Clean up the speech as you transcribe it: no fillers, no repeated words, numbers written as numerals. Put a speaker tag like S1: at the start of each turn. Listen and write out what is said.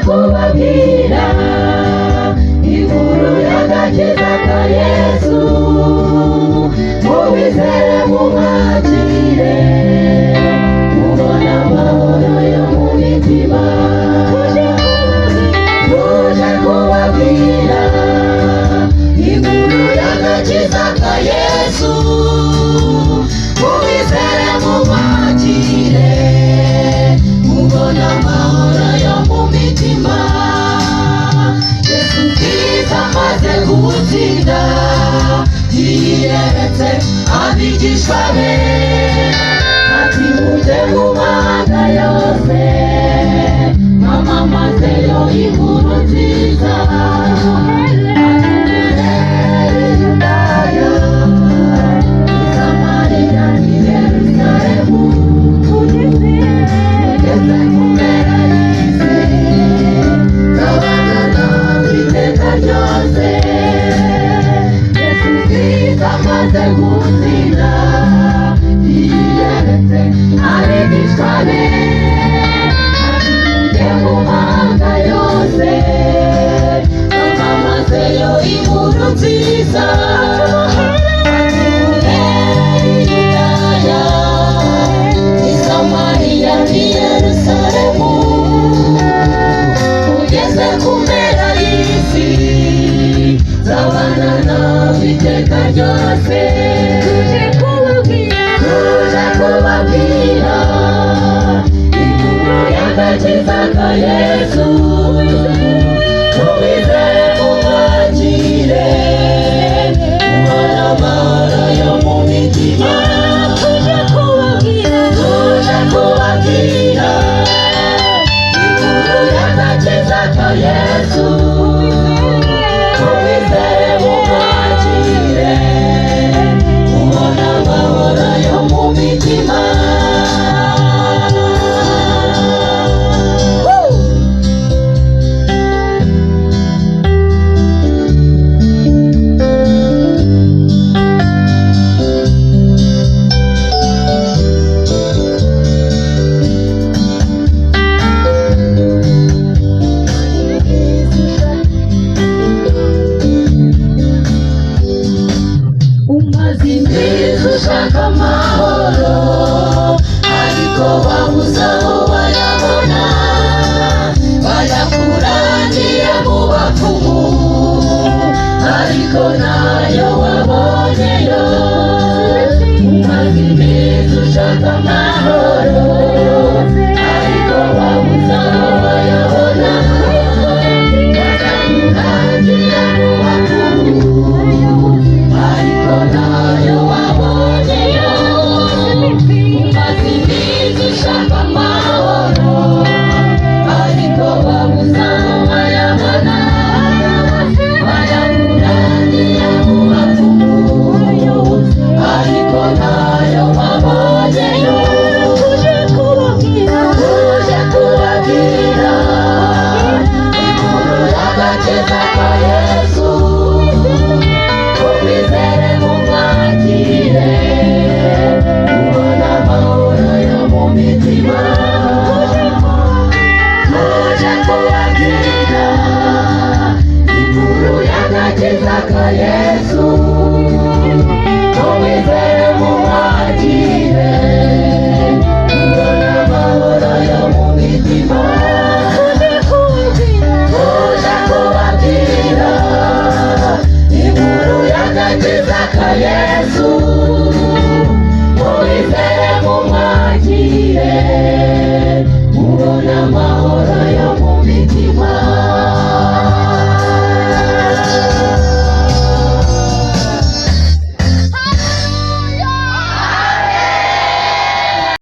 S1: Kubabwira inkuru y'agakiza ka Yesu, mubizere mumwakire, mubona amahoro yo mu mitima. Tuje kubabwira inkuru y'agakiza ka Yesu, mubizere mumwakire, mubona amahoro yo mu mitima. Yesu Kristo amaze gutsinda, yiyeretse abigishwa be, ati mujye mu mahanga yose, mwamamazeyo inkuru nziza. Ati muhere i Yudaya, i Samariya n'i Yerusalemu, mugeze ku mpera y'isi, nzabana namwe iteka ryose. Yesu Kristo amaze gutsinda, yiyeretse abigishwa be, ati mujye mu mahanga yose, mwamamazeyo inkuru nziza. Ati muhere i Yudaya, i Samariya n'i Yerusalemu, ugeze ku mpera y'isi, nzabana nawe iteka ryose. Tuje kubabwira inkuru y'agakiza ka Yesu, mubizere mumwakire, mubone amahoro yo mu mitima. Tuje kubabwira inkuru y'agakiza ka Yesu, mubizere mumwakire, mubone amahoro yo mu mitima. Woo! Umaze iminsi ushaka amahoro, ariko babuze aho bayabona, bayakurangiye mu bapfumu, ariko nayo wabonyeyo. Umaze iminsi ushaka amahoro.